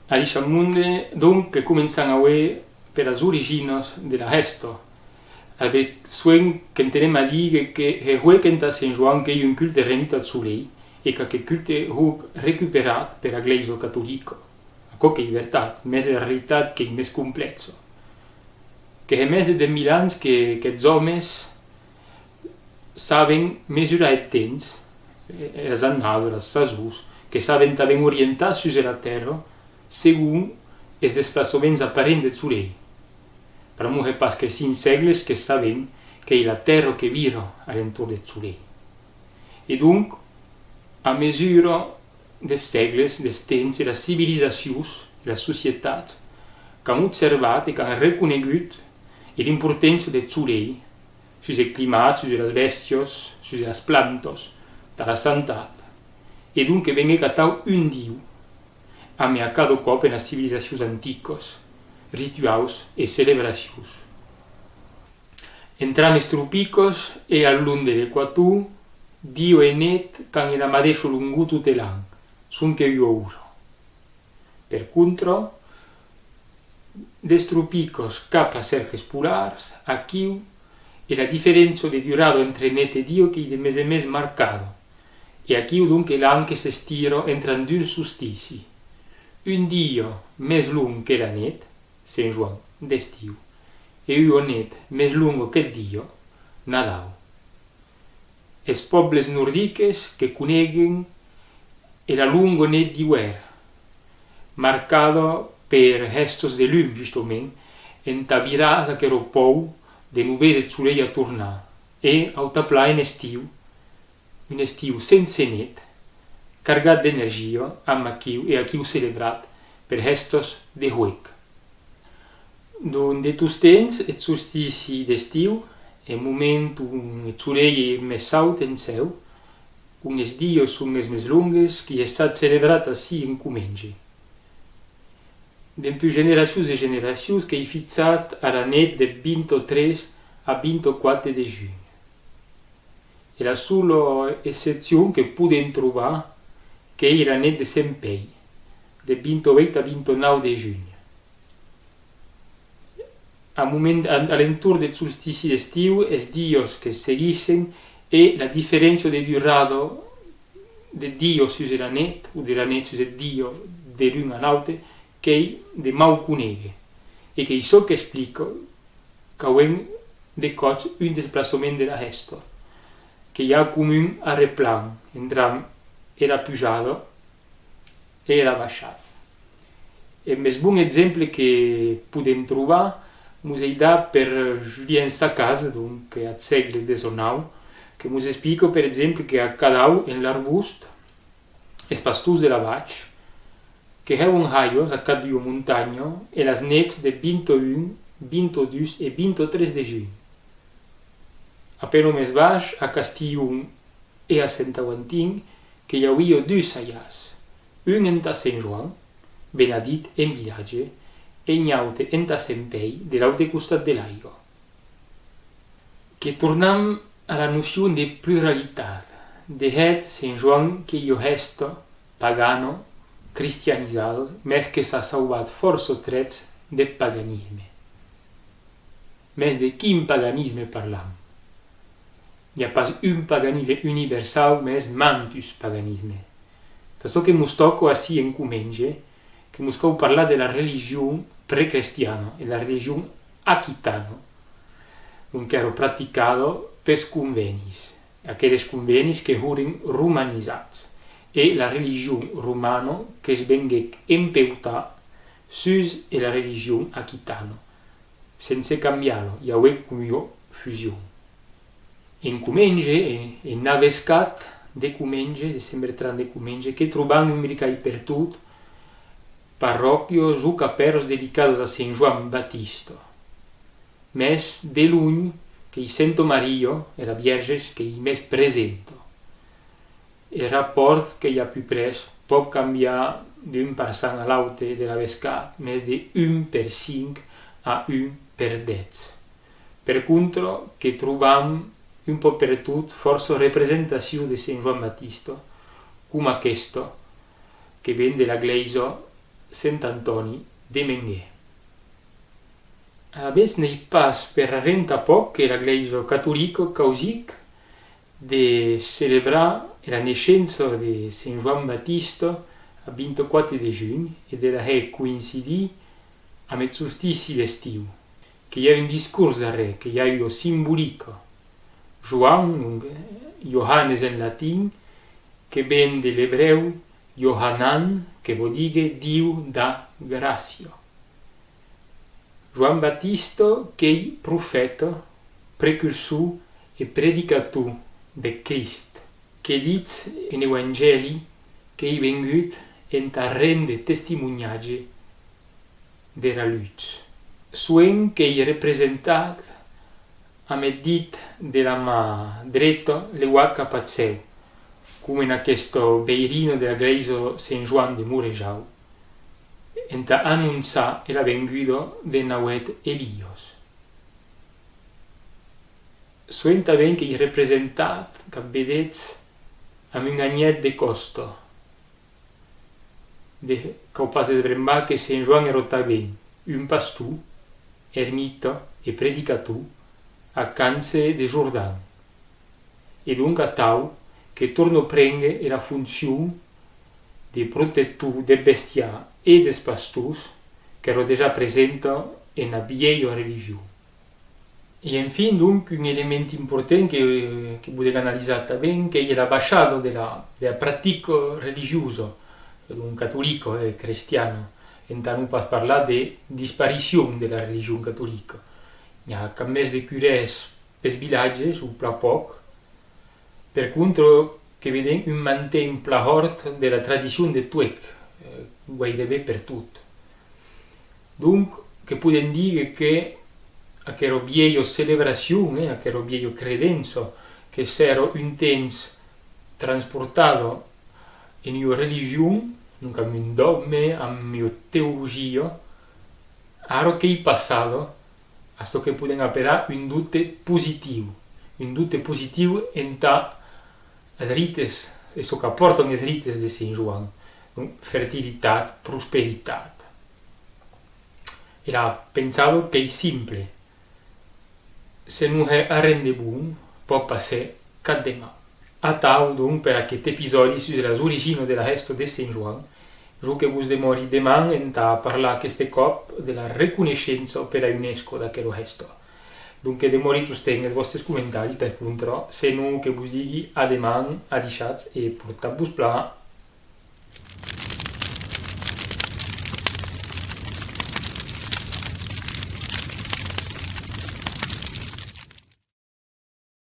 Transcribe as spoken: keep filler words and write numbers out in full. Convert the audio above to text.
Adishatz monde, donc, que començam aué per las originas de la hèsta. Alavetz, soent qu'entenem a díguer que hè huec entà Sent Joan qu'ei un culte rendut ath solei, e qu'aqueth culte hec recuperat pera Glèisa catolica. Aquò qu'ei vertat, mès era realitat qu'ei mès complèxa. Que hè mès de dètz mila ans que, qu'aqueths òmes saben mesurar eth temps, e, e las annadas, las sasons, que saben tanben orientar sus era Tèrra segon es desplaçaments aparents deth solei. Pr'amor hè pas que cinc sègles que saben qu'ei la Tèrra que vira a l'entorn deth solei. E donc, a mesura des sègles, des temps e las civilizacions e las societats qu'an observat e qu'an reconegut era importància deth solei sus eth climat, sus las bèstias, sus las plantas, tà la santat. E donc que venguec atau un diu, amé a cada còp enas civilizacions anticas, rituaus e celebracions. Entram es tropicas e al long de l'equator, dia e net qu'an era madeisha longor tot er an, sonque ua ora. Per contra, des tropicas cap as cèrcles polars, aquiu, era diferéncia de durada entre net e dia qu'ei de mès en mès marcada, e aquiu donc er an que s'estira entram dus solsticis, un dia mès long qu'era net, Sent Joan d'estiu, e ua net mès longa qu'eth dia, Nadau. Es pòbles nordiques que coneguen era longa net d'iuèrn, marcada per hèstas de lum, justament, entà virar aquera paur de non véder eth solei a tornar, e, aut aplan en estiu, un estiu sense net, cargat d'energia, amb aquiu e aquiu celebrat per hèstas de huec. Donc, de tostemps, eth solstici d'estiu, eth moment on eth solei ei mès haut en cèu, on es dias son es mès longues, qu'ei estat celebrat ací en Comenge. Dempús generacions e generacions qu'ei fixat ara net de vint-e-tres a vint-e-quate de junh. E la sola excepcion que podem trobar qu'ei era net de Sent Pèir, de vint-e-ueit a vint-e-nau de junh. A moment, a, a l'entorn deth solstici d'estiu, es dias que seguissen e la diferéncia de durada deth dia sus era net, o de la net sus eth dia de l'un a l'aute, qu'ei de mau conéguer, e qu'ei çò qu'explica qu'auem de còps un desplaçament de la hèsta, que i a com un arreplan entram era pujada e era baishada. Eth mès bon exemple que podem trobar mos ei dat per Julien Sacaze, donc, ath sègle dètz-e-nau, que mos explica, per exemple, que a Cadau, en l'Arbost, es pastors de la Vath, que hèvan halhas a cap d'ua montanha e las nets de vint-e-un, vint-e-dus e vint-e-tres de junh. A pèl mès baish, a Castilhon e a Sent Auentin, que i auia dus halhars, un entà Sent Joan, benedit en vilatge, e un aute entà Sent Pèir, de l'aute costat de l'aiga. Que tornam a la nocion de pluralitat. De hèt, Sent Joan qu'ei ua hèsta pagana, cristianizada, mès que s'a sauvat fòrça trèts deth paganisme. Mès de quin paganisme parlam? I a pas un paganisme universau, mès mantus paganismes. Tà çò que mos tòca ací en Comenge, que mos cau parlar de la religion precrestiana e la religion aquitana, donc qu'èra practicada pes convènis, aqueles convènis que horen romanizats, e la religion romana que's venguec empeutar sus era religion aquitana, sense cambiar-la, i auec com ua fusion. En Comenge, en, en Navescat de Comenge, de Sent Bertran de Comenge, que trobam un bricalh pertot, parròquias o capèras dedicadas a Sent Joan Baptista. Mès, de lunh, qu'ei Senta Maria, era Vièrge, qu'ei mès presenta. Eth rapòrt qu'ei a pus près, pòt cambiar d'un parçan a l'aute de Navescat, mès de un per cinc a un per dètz. Per contra, que trobam un pauc pertot, fòrça representacion de Sent Joan Baptista, coma aquesta que ven de la glèisa Sent Antòni de Menguèr. Alavetz, n'ei pas per arren tanpòc que la glèisa catolica causiguèc de celebrar la naishença de Sent Joan Baptista a vint-e-quate de junh e de la hèr coincidir amb eth solstici d'estiu. Que i a un discors darrèr, que i a ua simbolica. Joan, donc, Johannes en latin, que ven de l'ebrèu Johanan, que vò díguer Diu da gràcia. Joan Baptista qu'ei profèta, precursor e predicator de Crist, que ditz en Evangèli qu'ei vengut entà rendre testimoniatge dera lutz. Soent qu'ei representat amb eth dit de la man dreta lheuat cap ath cèu, coma en aquesta veirina de la glèisa Sent Joan de Morejau, entà anonçar era venguda de nauèth Elias. Soent tanben qu'ei representat, qu'ac vedetz, amb un anhèth de còsta. De, cau pas desbrembar que Sent Joan èra tanben un pastor, ermita e predicator a Canse de Jordan. E donc atau que torna prénguer era foncion de protector deth bestiar e des pastors qu'èra dejà presenta ena vielha religion. E enfin, donc, un element important que, que podem analisar tanben, qu'ei era baishada de la, de la practica religiosa, donc catolica, eh, cristiana, entà non pas parlar de disparicion de la religion catolica. I a cap mès de curès pels vilatges, o plan pòc, per contra que vedem un manten plan hòrt de la tradicion de Tuec, eh, guaireben pertot. Donc, que podem díguer que aquera vielha celebracion, eh, aquera vielha credença que s'èra un temps transportada en ua religion, donc amb un dògme, amb ua teologia, ara qu'ei passada a çò que podem aperar un dogte positiu, un dogte positiu entà es rites e çò qu'apòrtan es rites de Sent Joan, donc fertilitat, prosperitat. Era pensada qu'ei simple: se non hè arren de bon, pòt pas hèr cap de mau. Atau, donc, per aqueth episòdi sus las originas de la hèsta de Sent Joan, jo que vos demòri deman entà parlar aqueste còp de la reconeishença per la UNESCO d'aquera hèsta. Donc, que demòri tostemp es vòstes comentaris, per contra, se non que vos digui a deman, adishatz e portatz-vos plan.